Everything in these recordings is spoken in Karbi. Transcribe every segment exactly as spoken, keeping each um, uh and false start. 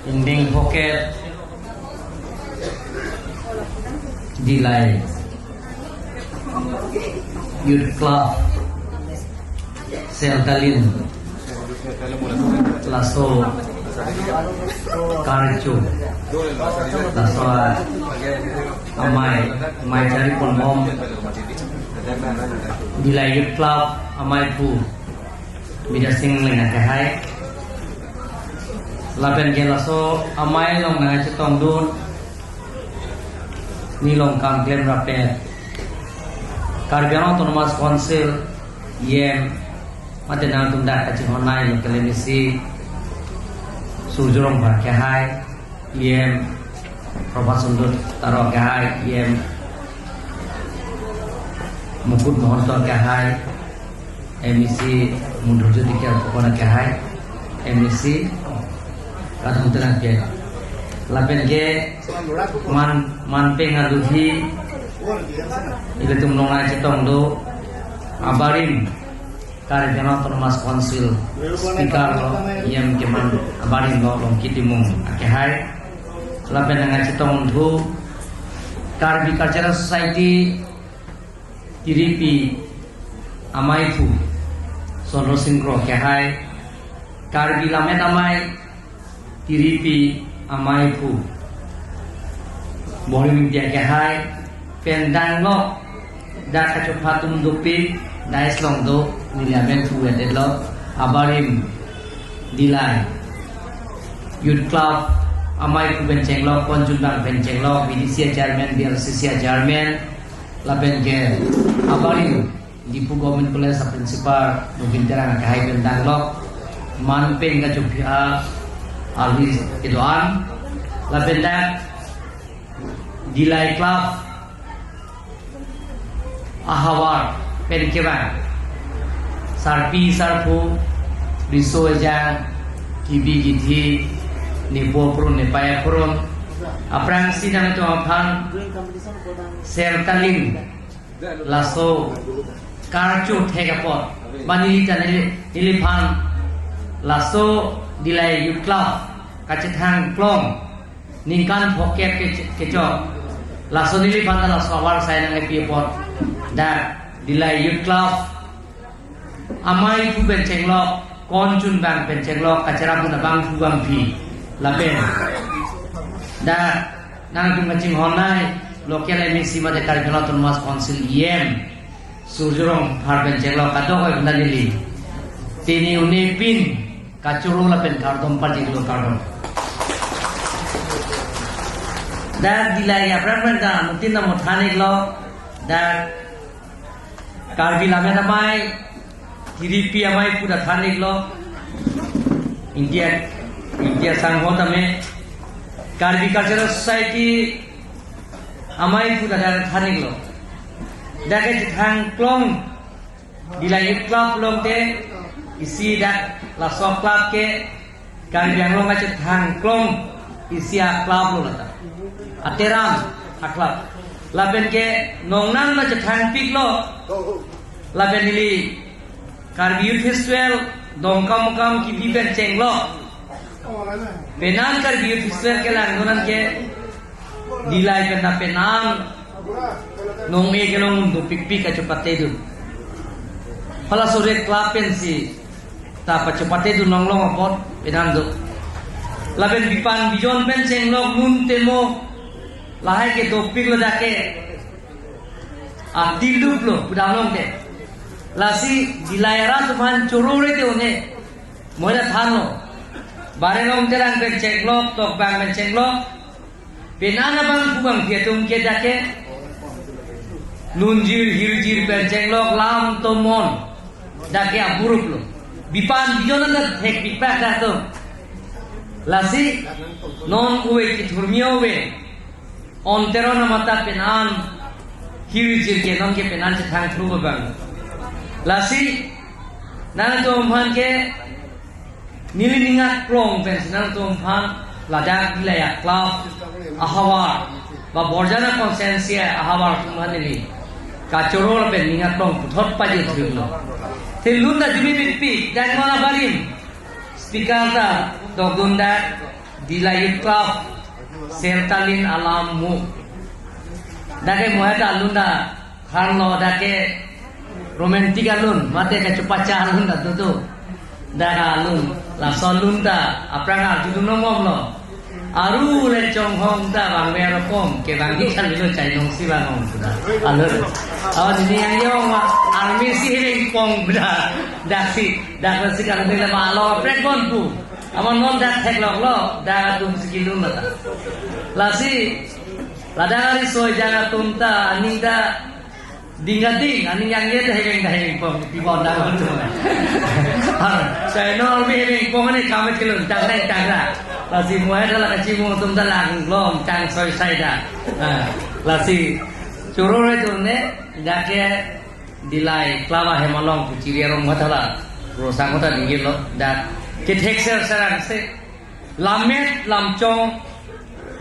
Ingdeng Pocket Dillai Youth Club Seltalin laso karcho laso amai mai jari ponbom Dillai Youth Club amai pu Bidya Sing Engleng akehai. Lapen ke laso amai along nangchetongdun, nelong kam klem rapet Karbi Anglong Autonomous Council E M mate nangtum dak kachinghon nai local M A C Surjya Rongphar akehai, E M Prabhat Chandra Taro akehai, E M Mukut Mahanta akehai, M A C Mundurjyoti Kerpokon akehai, M A C Kadhum Terang ke. Lapen ke man, manpeng aluhi ilitum along nangchetongdun abarim Karbi Anglong Autonomous Council Speaker lo, E M keman abarim lo Longki Timung akehai. Lapen nangchetongdun Karbi Cultural Society Tiripi amai pu Sondro Sing Kro akehai, Karbi Lammet Amei Tiripi amai pu Borim Ingti akehai, pen danglok dak kachopha atum dopik, dais along do, neli amen pu edet lo, abarim Dillai Youth Club amai pu pen chenglok, Konchunbang pen chenglok, B D C chairman, B R C C chairman, lapen ke abarim Diphu Government College a principal Nobin Terang akehai pen danglok, manpeng kachopha aluhi kedo-an, lapen dak Dillai Club ahavar pen kevang sarpi sarpo, riso ejang, kibi kithi, nepo apron nepei apron, aphrangsi nangtum aphan Seltalin laso karcho thek apot, ba neli ta neli, neliphan laso Dillai Youth Club kachethang klong ningkan phokep ke, kechok, laso neliphan ta laso avar asai nangkepi apot, dak Dillai Youth Club amai pu pen chenglok, Konchunbang pen chenglok, kacherapdun abangphu bangphi, lapen dak nangtum kachinghon nai local M A C mate Karbi Anglong Autonomous Council E M Surjya Rongphar pen chenglok kadokave aphan ta neli tini une pin kachoro lapen kardom pajirlo, kardom. Dak Dillai aphrang pen ta anuttin nangmathaniklo, dak Karbi Lammet Amei Tiripi amai pu ta thaniklo, India, India Sangho tame, Karbi Cultural Society amai pu ta thaniklo. Dak kachethang klong Dillai Youth Club along te, isi dak laso club ke Karbi Anglong kachethang klong isi a club lo lata. Ateram a club. Lapen ke nongnang kachethangpiklo. Lapen neli Karbi Youth Festival Dongkamukam kibi pen chenglok, penan Karbi Youth Festival kelangdun an ke Dillai pen ta penan nong-e kelong dopikpik kachopatedun. Hala sore club pensi ta pachopatedun longlong apot penan do. Lapen bipan bijon pen chenglok nun temo lahai ke dopiklo dak ke. Atiluplo pudamlong ke. Lasi Dillai arat aphan chorore te one. Moila thanlo. Bare Longterang pen chenglok, Tokbang pen chenglok, penan abangphu bangphi atum ke dak ke nunjir hirjir pen chenglok, lam tomon, dak ke aburuplo. Bipan bijon an ta thekpikpak dak atum. Lasi non ove kethurmi ove, Onteron amata penan hirjir ke non ke penan chethangthlu abang. Lasi nangtum aphan ke neli ning aklong pensi nangtum aphan ladak Dillai a club ahavar ba Borjana constituency ahavar atum aphan neli kachoro lapen ning aklong puthot pajirthulo. Thilun ta jumi pitpi, dak non abarim speaker ta dokdun dak Dillai Youth Club, Sertalin Alam Mo. Dak ke mo heta alun ta thanlo, dak ke romantic alun, mate kachepacha alun ta tutu. Dak alun, laso alun ta, aphrang arjudun nongbomlo. Aru le chonghong ta bang me arokom, kevang di kali lo chainong si bang ong sudah. Alun. Awan ini yang yong ma, army si hiring pong sudah. Dak si, dak si kan le ma lo, prek bon pu. Amat non dak theklonglo, dak atum si kilun mata. Lasi, ladak ari soi jang atum ta, aning ta, ding ading, aning yang ye ta heveng ta heveng pong, pi bon dak atum. Har, sai non mi heveng pong ani kame kilun, tang nang tang ra. Lasi mo heta la kachimung atum ta lang long, tang soi sai da. Ah, lasi, choro re atum ne, dak ke, Dillai Club ahem along pu chiri arong mathala. Rosang kota dingil lo. Dak kethek ser serang se. Lammet lamchong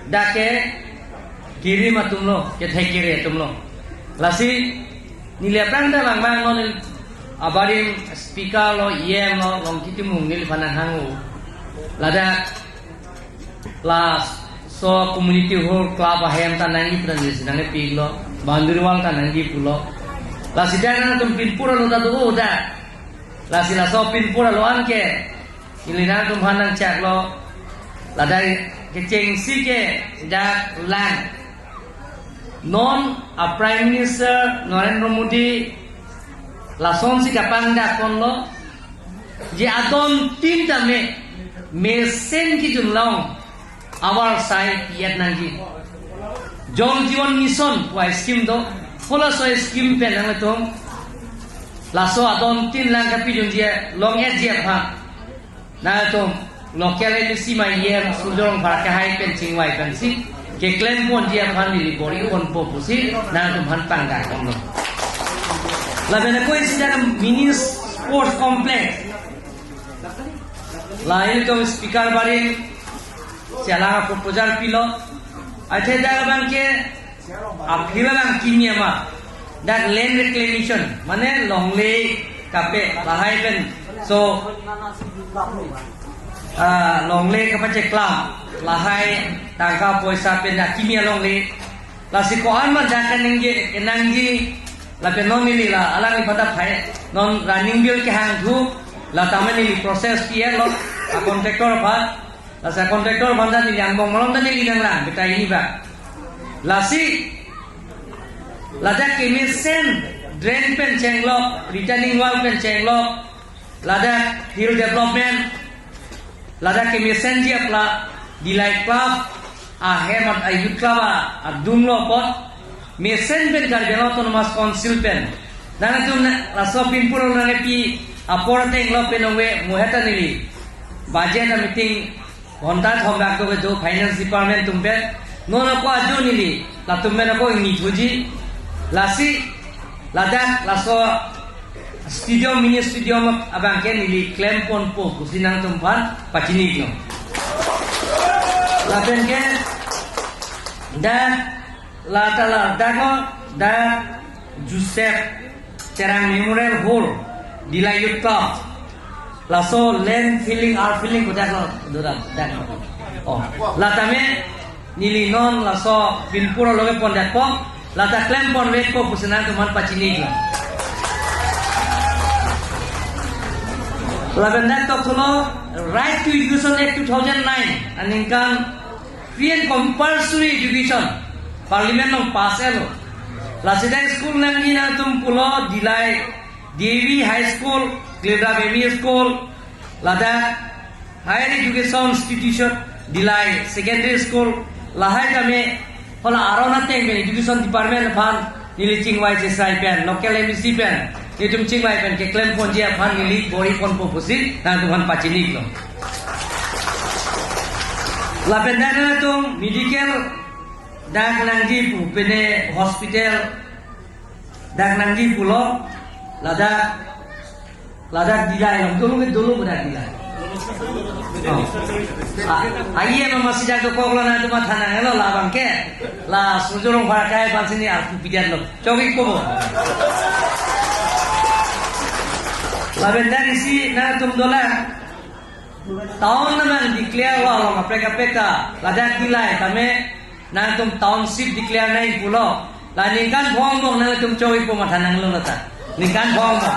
dak ke kiri atum lo. Kethek kiri atum lo. Lasi neli aphrang ta bang bang lo neli abarim speaker lo, E M lo, long kitimung neliphan nang hang u. Ladak laso community hall club ahem ta nangji pran neli si nangpilo, boundary wall ta nangji pulo. Lasi dak nangtum pinpur alo ta do dak. Lasi laso pinpur alo anke, ili nangtum han nangchaklo. Ladak kechengsi ke dak lang. Non a Prime Minister Narendra Modi lasonsi kapang dak konlo. Je adon tin tame mesen kijun long awar sai pi-et nangji. Jal Jeevan Mission pu a scheme do, halaso scheme pen nangtum laso adon tin lang kapijunji, long-etji aphan nangtum local M A C ma E M Surjya Rongphar akehai pen chingvai pensi keklem ponji aphan neli bor-i ponpo pusi nangtum aphan pangdak ponlo. Lapen ako isi dak mini sports complex. La ilitum speaker barim si alang proposal pilo. Athe dak abang ke aphi abang kimi ama. Dak land reclamation, mane longle kape lahai pen. So, ah, longle kapacheklam lahai tangka poisa pen dak kimi alongle. Lasi ko-an ma dak kaningje kenangji, lapen non neli la alangliphan ta phai, non running bill kehang thu, la tame neli process pi-etlo, a contractor aphan, lasi a contractor aphan ta neli angbong malom ta neli nanglang, betai ini ba. Lasi, ladak kemesen drain pen chenglok, retaining wall pen chenglok, ladak hill development, ladak kemesenji apla Dillai Club ahem a youth club a adunglo apot mesen pen Karbi Anglong Autonomous Council pen. Nangtum na laso pinpur nangpi apor tenglo pen ove mo heta neli budget a meeting ghonta thom bak do do finance department atum pen. Non ako ajo neli latum pen ako ingni thuji. Lasi ladak laso stadium, mini stadium abang ke neli klem ponpo pusi nangtum aphan pachini iklo. Lapen ke dak lata ladak ko dak Joseph Terang Memorial Hall, Dillai Youth Club. Laso land filling, earth filling ko dak lo, do dak, dak lo. Oh, la tame neli non laso pinpur alo ke pondetpo, lata klem ponvekpo pusi nangtum aphan pachini iklo. Lapen dak tok thulo, Right to Education Act two thousand nine aningkan free and compulsory education Parliament along pass etlo. Lasi dak school nangji nangtum pulo Dillai D A V High School, Klimrap M E School, ladak Higher Education Institution, Dillai Secondary School, lahai tame hala aron ateng pen Education Department aphan neli chingvai chesai pen, local M A C pen, nelitum chingvai pen keklem ponji aphan neli bor-i ponpo pusi nangtum aphan pachini iklo. Lapen dak nangtum medical dak nangji pu, pine hospital dak nangji pulo, ladak, ladak Dillai along, dolo ke dolo dak Dillai. Oh. Ah, aye mama sejak dokok lo nangtum matha nanglo labang ke. La Surjya Rongphar akehai aphan si neli arpu pidetlo. Chokik kobo. Lapen dak isi nangtum dolang. Town naman declare lo, along kaprek kaprek ta, ladak Dillai tame nangtum township declare nangji pulo. La ningkan phongo nangtum choi po matha nanglo lata. Ningkan phongo.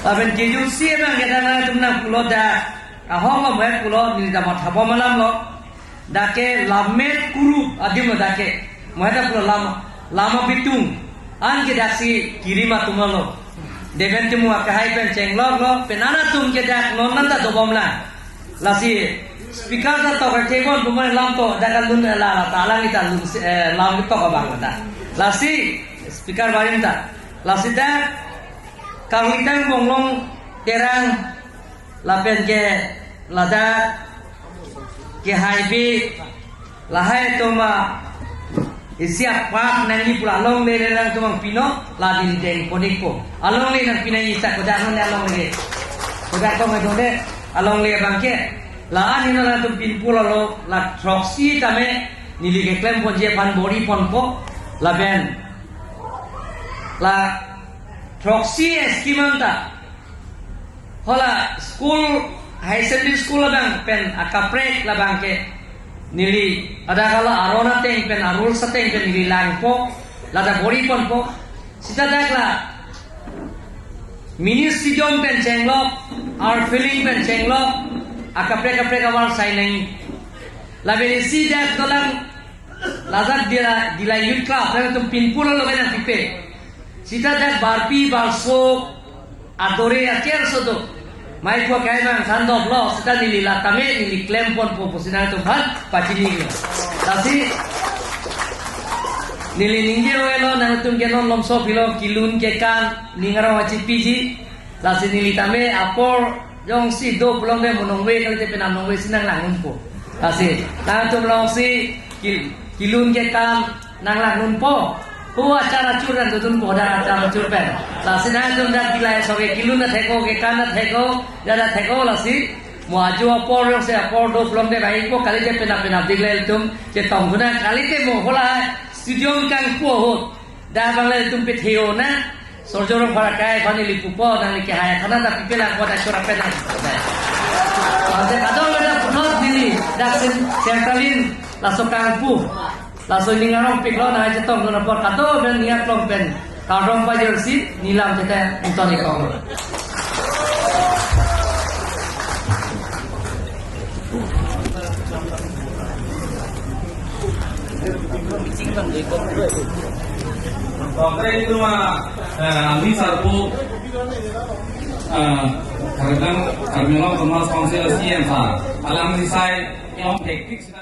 Lapen J U C abang kedang nangtum nangpulo dak, ahong lo pulo, neli ta matha bom alam lo. Dak ke lammet kurup adim lo dak ke. Mo heta pulo lam, lam abitung. Anke daksi kirim atum lo. Deven timu akehai pen chenglok lo, pen anatum ke dak non nanta dobom lang. Lasi speaker ta tok ke bon puma lam to, dak alun la la ta alang ita lun si, eh, lam tok abang ta. Lasi speaker barim ta. Lasi dak Karlitang Bonglong Terang lapen ke ladak ke highway lahai atum isi apak nangji pura alongle le nangtum pino, la neli deng konik po. Alongle nangpi nangji sa kodak nang alongle. Kodak ko medole alongle abang ke. La anheno nangtum pin pulo lo, la throksi tame neli keklem ponji aphan bor-i ponpo. Lapen la throksi scheme anta hala school, high secondary school labang pen akaprek labang ke neli ada kala aron ateng pen arul sateng pen neli langpo, lata bor-i ponpo. Sita dak la mini stadium pen chenglok, earth filling pen chenglok, akaprek kaprek avar sai nangji. Lapen isi dak dolang ladak Dillai, Dillai Youth Club, ladak tum pin pulo lo nangpipe. Sita dak barpi barso adore aker so do. Mai ko kai mang sandok lo, sita neli la tame neli klem ponpo pusi nangtum aphan pachini lo. Lasi neli ningje oi lo nangtum ke non lomso pilo kilun kekan ning arong achipiji. Lasi neli tame apor jongsi do pulote mo nongve kalite penap nongve si nanglang unpo. Lasi nangtum jongsi kil-, kilun kekan nanglang unpo. Hu achar achur nangdodunpo, dak achar achur pen. Lasi nangtum dak Dillai so ke kilun ta thek-o, kekan ta thek-o, dak ta thek-o lasi. Mo ajo apor jongsi apor do pulote baik po kalite penap penap digle tum chetong dun nang kalite mo hala stadium kangpu ahut. Dak abang le tum pithe-o nang, Sorjo Rongphar akai aphan neli pupo, nangli kehai akhana ta pipe lang po dak chora pen nang. Ante kadokave dak punot neli, dak sen-, central in, laso kangpu, laso ning arong piklo nang chetong dun apor kadokave ning aklong pen kardom pajirsi, neli lam chete ington ikong. Oke, itu mah, eh, Alwi Sarpo, eh, Karbi Anglong, Karbi Anglong Autonomous Council C M sa. Alang si sai, yang teknik sida.